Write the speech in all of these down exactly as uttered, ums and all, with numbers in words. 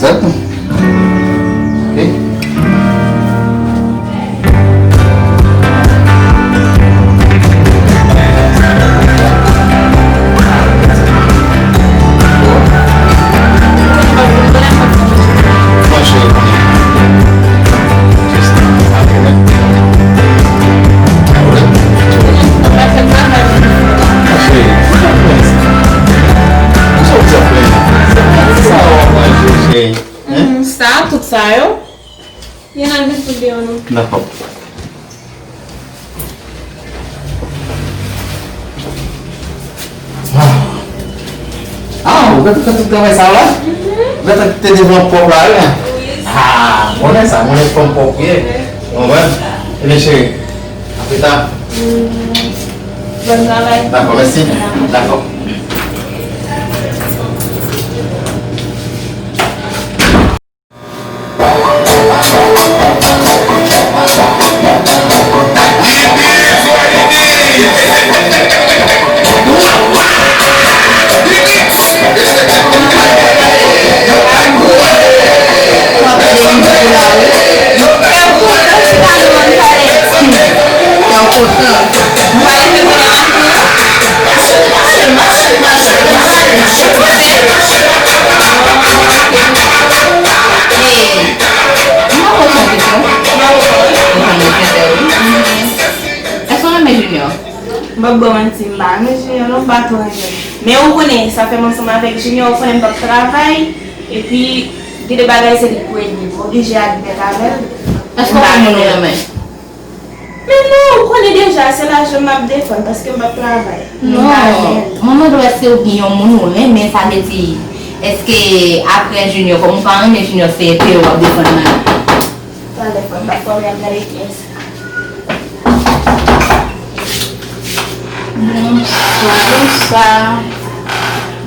Zèt. Ok. Sa, tout sa yo. Yen al met tout deyò non. Dakò. Ah, ou gentan fè tout travay sa la? Ou gentan kite devan pwòp la, wi. Ah, m konnen sa, mwen fanm pwòp ou ye. Ou konprann? Ebyen, cheri, a pli ta. Bòn travay. Dakò, mèsi. Dakò. Mwen poze yon kesyon. Mwen poze yon kesyon. Ou konn kesyon, wi. Èske w renmen Junior? M p ap ba w manti, m pa renmen Junior non, m pa twò renmen l. Men ou konnen, sa fè m ansanm avèk Junior, ou konnen m p ap travay, epi gen de bagay se li k pou regle, m oblije admèt avè l. Èske w konn moun ou renmen? Men non, ou konnen deja, se lajan m ap defann, paske m p ap travay. Non, mwen mande w èske w gen yon moun ou renmen, sa vle di, èske apre Junior, kòm ou pa renmen Junior, se enterè w ap defann nan? Talè fò m pa fò m ap gade kiyès. Bonswa, bonswa.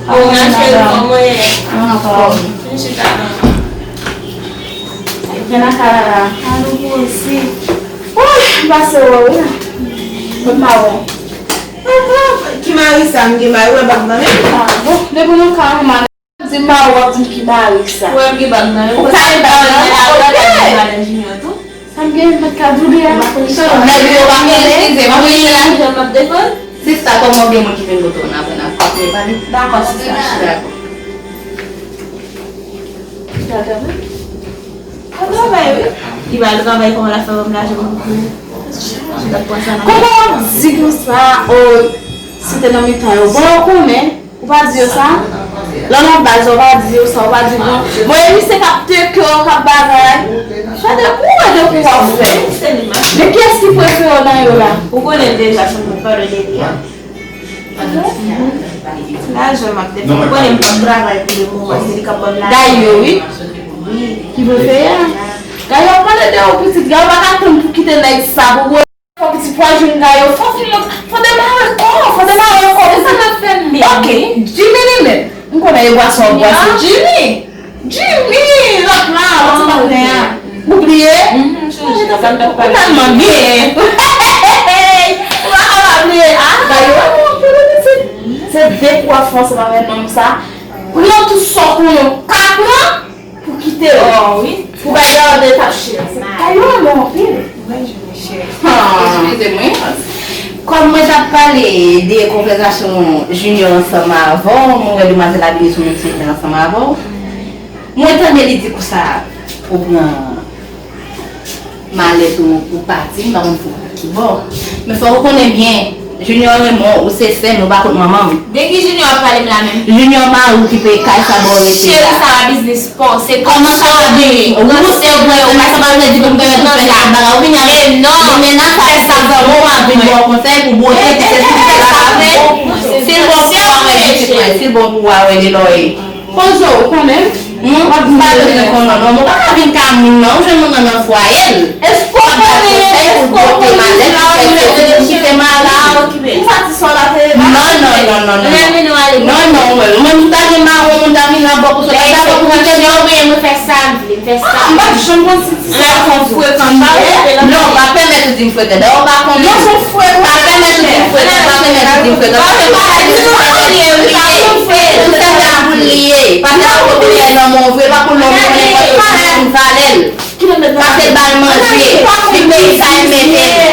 Bon, ma cheri, kòman w ye? Anfòm. Vin chita non. Vin nan kay la. Alo, poze. Woy, m pase wè w wi. Kot mari w? Ki mari sa? M gen mari, w wè bag nan men m? Ah, bon, depi nou ka yon mari. Di m mari w ap di m ki mari sa. Ou wè m gen bag nan men m. Ou ka gen bag nan men m. Ou ka gen bag nan men Junior tou. Sa m gen m pa t ka di w deja. Nèg yo pa konnen. Eskize m, wi. Sista, kòman w gen moun ki vin kote w nan apre n ap kontinye pale? Dakò, sista. Dakò. Al travay, wi. Li pa al travay, kòman l ap fè ban m lajan pou m peye? Li t ap pran sa nan men m. Kòman w ap di konsa, o, si te nan mitan yo? Bon, yo konnen. Ou pa di yo sa? Lè w nan baz la, ou pa di yo sa, ou pa di bon. Bon, e misye k ap teke w, k ap bagay. Fè de kou, e de kou w ap fè. Men kiyès ki prefere w nan yo la? Ou konnen l deja, se moun pale de li a. Lajan m ap defann. Ou konnen m p ap travay pou de moman, se li k ap ban m lajan. Gayo, wi. Wi. Ki prefere a? Gayo ap pale de ou pitit, Gayo pa ka tann pou kite nèg sa pou Fò pitit pwa jwenn Gayo, fò fin mont, fò demare kò, fò demare kò. Se sa n ap fè m menm. Ok, Jimmy li menm. M konnen e bwase w ap bwase. Jimmy! Jimmy! Lòt la, lòt ti patnè a. Ou bliye? Ou tèlman byen. Ou pa ka pa bliye. Ah, Gayo, se de kou w ap fè ansanm avèk nonm sa. Pran tout sa w konnen w ka pran. Pou kite w. Oh, wi. Pou bay gade t ap cheri. Ay, yo renmen w anpil. Mwen, Jimmy cheri. Ah. Eskize mwen. Kòm mwen t ap pale de konvèsasyon Junior ansanm avè w, mwen wè demwazèl ap vini sou moun sou tè ansanm avè w. Mwen tande li di konsa, ou pran malèt ou, ou pati, m pa konn pou ki bò. Men fòk ou konnen byen, Junior renmen w, ou se sè m, ou pa kot manman m. De ki Junior ap pale m la menm? Junior mari w ki peye kay sa ba w rete la. Cheri, sa pa biznis pa w, se kòman sa w ap di? Ou se vre, ou pa sa pa vle di pou m pèmèt ou fè nenpòt bagay. Ou vin ap... Men non, men nan fè sa zanmi w ap vin ba w konsèy pou bwote, ki se sou fè la. Si l bon pou w a wè li, si l bon pou w a wè li lòye. Poze w, ou konnen. Hmm? W ap di m pa bezwen konnen non, mwen pa ka vin ka moun nan, ou jwenn moun nan nan fwaye l. Èske w konnen, èske w konnen sa w mete kite mari w? Ou satisfè w la te la? Non, non, non, non, non. Non, non, mwen, mwen, m ta gen mari w, moun ta vin la bò pou sa, ta bò pou kite l. Mwen fè sa m vle, m fè sa m vle. Ah, m pa janm konn si ti sa fon frekan li ye. Non, m pa pèmèt ou di m frekan. Dayè, ou pa konnen. Non, se frekan. Pa pèmèt ou di m frekan, pa pèmèt ou di m frekan. Paske pa pou li ye, pa pou li ye. Paske pa pou li ye. Paske pa pou li ye nan men w vre, pa pou l nan men w. Bay manje, li peye kay mete l.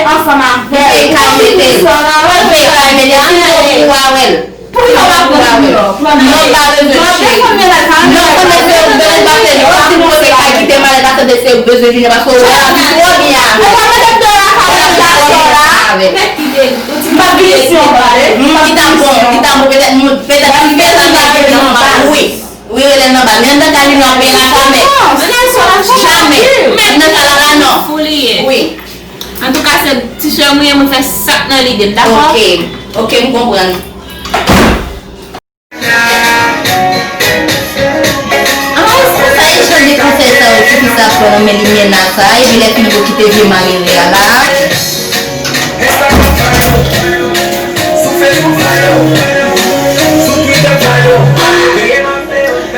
Li peye kay mete l. Li peye kay mete l. Li peye kay mete l. Pou w a wè l. Pou w a wè l. Non, pa bezwen cheri. Non, tande se ou bezwen pase li. Kòm si nou pote kay kite malèt la, tande se ou bezwen vini paske ou wè l ap twò byen avè l. Ou wè l ap twò byen avè l. Li t ap bon, li t ap bon, petèt, petèt, petèt, petèt, wi. Wi, rele l nan ba. Men anndan kay li nan peye la, jamè. Jamè. Anndan kay la, non. Wi. Antouka, se ti sè mwen ye, mwen fè sa k nan lide m, dakò? Ok. Ok, m konprann. Ah, sa e jan de konsèy sa yo, tifi sa pran nan men limena sa, epi lè fini pou kite vye malere a la.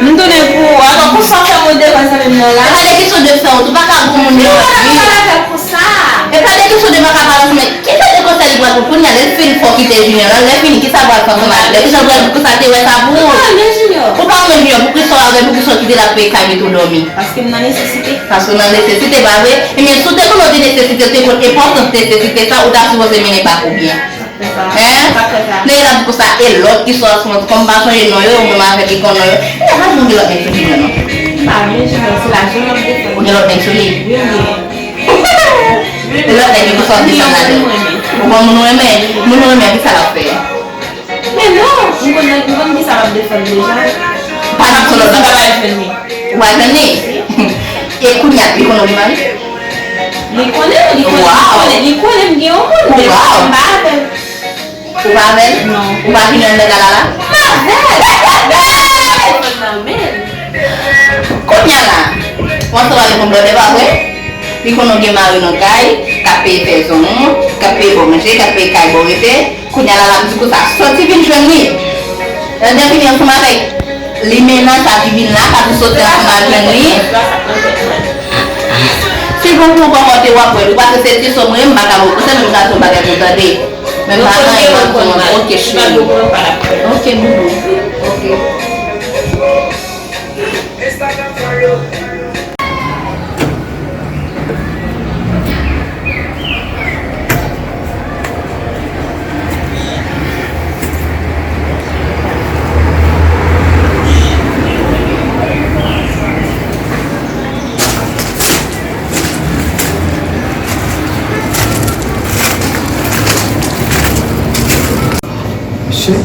M tounen pou ou, alò, pou sa w fè mwen devan zanmi m nan la. E pa de kesyon de fè w, ou pa ka bon moun yo. Ou pa ka pale avè l konsa. E pa de kesyon de pa ka pale ansanm, men ki jan de konsèy li pral pran kounye a, lè l fin fè w kite Junior la, lè fini, ki sa l pral fè ansanm avè l? Ki jan l pral di konsa te wè sa pou ou? Ou pa renmen Junior. Ou pa renmen Junior, poukisa w avè l, poukisa w kite l ap peye kay mete w dòmi? Paske m nan nesesite. Paske w nan nesesite, pa vre? Ebyen, si w te konnen w te nesesite, w te konn enpòtans nesesite sa, ou ta sipoze mennen bak ou byen. Hein? Nèg la di konsa, e lòt ki sòti ansanm, kòm m pa sonje non yo, mwen m avèk li konn non yo. E pa di mwen gen lòt nèg sou li non. M pa vle, Junior, se lajan m ap defann. Ou gen lòt nèg sou li? Wi, wi. E lòt nèg yo ki sòti ansanm la, ou konn moun ou renmen? Moun ou renmen, ki sa l ap fè? Men non, m konn nèg, m konn ki sa l ap defann deja. Pa nan sou lòt nèg. Ou pa jwenn li? E kounye a, li konnen w gen mari? Li konnen, li konnen, li konnen, li konnen m gen yon moun, men m pa avè l. Ou pa avè l? Non. Ou pa vini anndan kay la la? M avè l! Kounye a la, w ansanm avèk yon blòdè, pa vre? Li konnen w gen mari nan kay, k ap peye fèzon, k ap peye ba w manje, k ap peye kay ba w rete. Kounye a la, l ap di konsa, sòti vin jwenn li. Lè l vini ansanm avèk limena sa ki vin la, k ap di sòti ansanm al jwenn li. Si gon pou w kòmante w ap wè l, ou pa se ti sè mwen, m pa ka ba w konsèy, men m ka di w bagay pou w tande. Men m pa gen yon kòmantè. Ok, cheri. Ok, boubou. Ok. Mesye,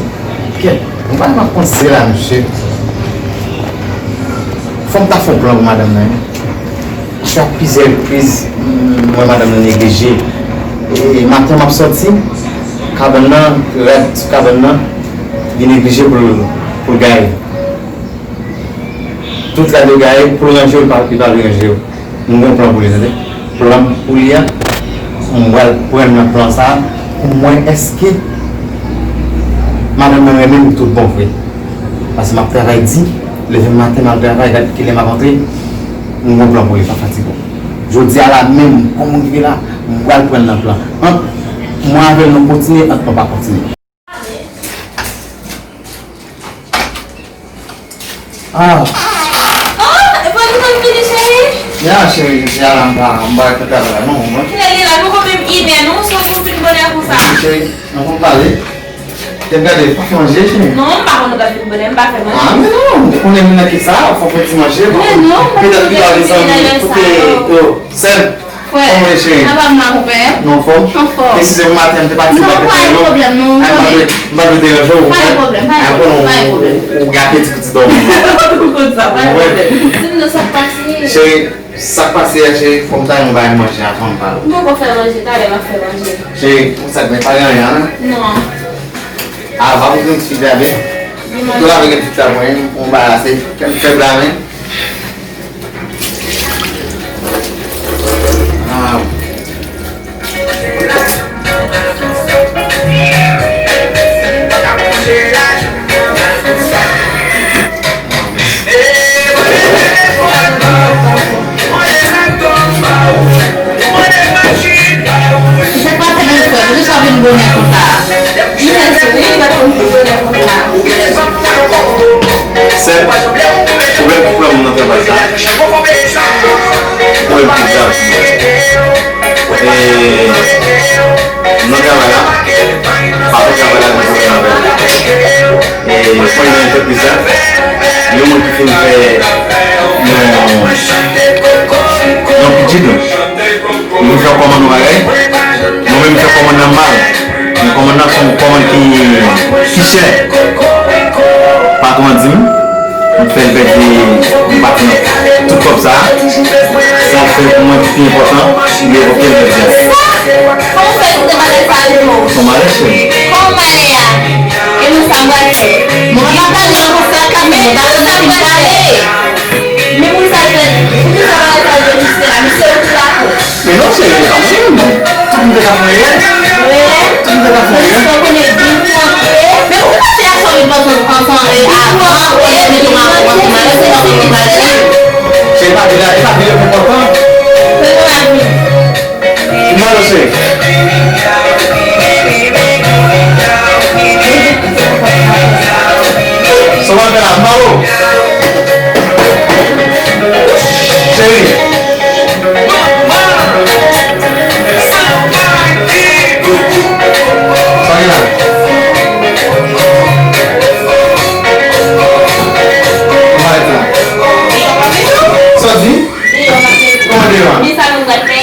kèt, mwen pa nan panse la, mesye. Fò m ta fè yon plan pou madanm nan, wi. Mesye, a plizyè repriz, m wè madanm nan neglije. E maten m ap sòti, kabann nan, rad sou kabann nan, li neglije pou l, pou l gaye. Tout rad yo gaye, pou l ranje yo, li pa, li pa vle ranje yo. M gen yon plan pou li, tande. Plan m pou li a, m pral pran nan plan sa a pou m wè èske madanm nan renmen m tout bon vre. Paske m ap travay di, leve m maten m al travay, gad kilè m ap antre. M gen yon plan pou li, pa fatige w. Jodi a la menm, kòm m rive la, m pral pran nan plan. Ant mwen avè l nou kontinye, ant nou pa kontinye. Ah. Oh, e pa nou konn vini, cheri? Ya, cheri, jodi a la, m pa, m pa konn travay la, non, mwen. Kilè li la? Poko menm inè, non, sou pou fin bonè konsa. Cheri, nou konn pale. Te gade, pa fè manje, cheri. Non, m pa konn nou ka fin bonè, m pa fè manje. Ah, men non, ou konnen m nan kisa, fò fè ti manje, men non, petèt li pa desann kote, yo, sèl. Frè, kòman w ye, cheri? Apa m la, konpè? Non, anfòm? Anfòm. Eskize m, maten m te pati. Non, pa gen pwoblèm, non, m konnen. M pa vle, m pa vle deranje w, konpè. Pa gen pwoblèm, pa gen pwoblèm, pa gen pwoblèm. Ou gate ti piti dòmi. Ou konn sa, pa gen pwoblèm. Di m non, sa k pase? Cheri, sa k pase a, cheri, fò m ta yon bagay manje avan m pale. M poko fè manje, talè m ap fè manje. Cheri, ou sa k gen, pa gen anyen, non? Non. Avan m vin ti fi la, ben. Tou la, gen ti fi la, mwen, m anbarase. Kè m fèb la, men. Sa k pase menm frè, poukisa w vin bonè konsa? Li fè souri, li pa konn vin bonè konsa. Sè, pwoblèm ki pran moun nan travay sa. Pwoblèm ki grav. E, nan travay la, pa fè travay la nan pwoblèm avè l. E, pou yon antrepriz la, yon moun ki fin fè yon, yon pidjid, li vin fè yon kòmann yon bagay, mwen menm m fè kòmann nan mal. Men kòmann nan se yon kòmann ki, ki chè. Patwon an di m, m fè l pèdi yon pati nan tout kòb sa a. Sa l fè pou mwen ki pi enpòtan, li revoke l jodi a. Sa? Kòman w fè kite malè sa rive w? Se yon malè, cheri. Kòman malè a? E nou sa pral fè? Mwen pa pale ankò, sa k ap vini, pa konn anpil pale. Men poukisa l fè, poukisa bagay sa yo misye la? Misye ou ki la tou. Men non, cheri, se pa mwen menm, non. Tout moun te ka fè anyen. Tout moun te ka fè anyen. Misye konnen byen pou antre. Men poukisa se aksyon li pran ansanm avan, ou mete w antre malè, se nan figi malè li. Cheri, pa vin la, e pa vin pou kontan. Men nou la vin. Mwen, cheri. Sa w ap fè la, Maro? Cheri. Sa gen la? Sa w di? Kòman te ye? Men sa nou pral fè?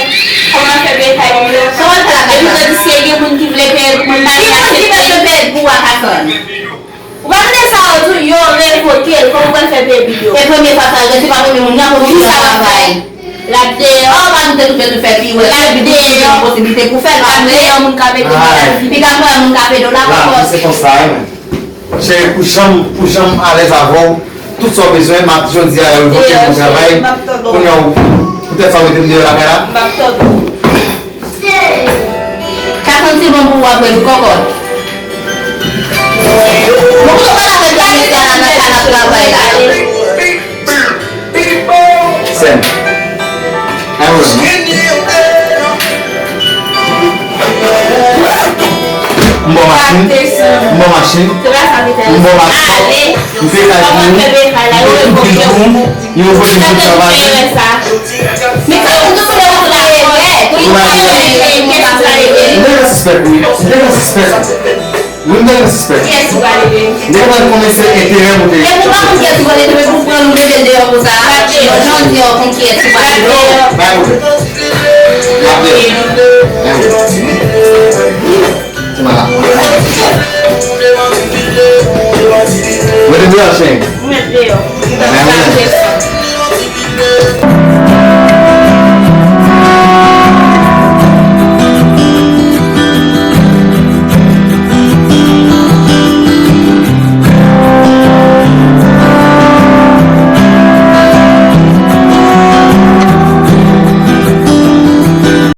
Kòman fè peye kay moun yo? Kòman fè la? Epi tandis ke gen moun ki vle peye moun nan. Ki moun ki vle peye pou w a Kasann? Ou pa tande sa yo di w, yo revoke l, kòman w pral fè peye bil yo? E premye fwa sa rive, se pa premye moun nan, kòman w pral travay? L ap deyò. An, pa nou te toufe nou fè pi wè. L ap deyò. Gen posiblite pou fè l, l ap deyò, moun ka mete l nan lavi. Piga pran moun ka pede w la, kòman? Se konsa, wi, men. Cheri, pou jan m, pou jan m alèz avè w, tout sa w bezwen, m ap jodi a revoke l nan travay. Kounye a, poutèt sa w mete m deyò lakay la? M ap tande w. Ka santi bon pou w apre l, kòkòt. Bon, kote w pral avè l la, mesye a la nan ka n ap travay la? Sè m. Ann wè non. M bò machin. M bò machin. M bò machin. M peye kay pou ou. M peye tout bil pou ou. Yo voye m sou travay. Men sa, ou te fè yon travay. Ou pa gen. M te gen sispèk, wi. M te gen sispèk. Wi, m te gen sispèk. Kiyès ou pral ede? M te gen konnen se enterè m ou te. E pou pa konn kiyès ou pral ede, men pou pran nou mete l deyò konsa. Jan w di a, ou konn kiyès ou pral ede. Pa gen pwoblèm. M ap deyò. Ann wè. Ti malad. Mete m deyò, cheri. Ou mete deyò. Ann wè.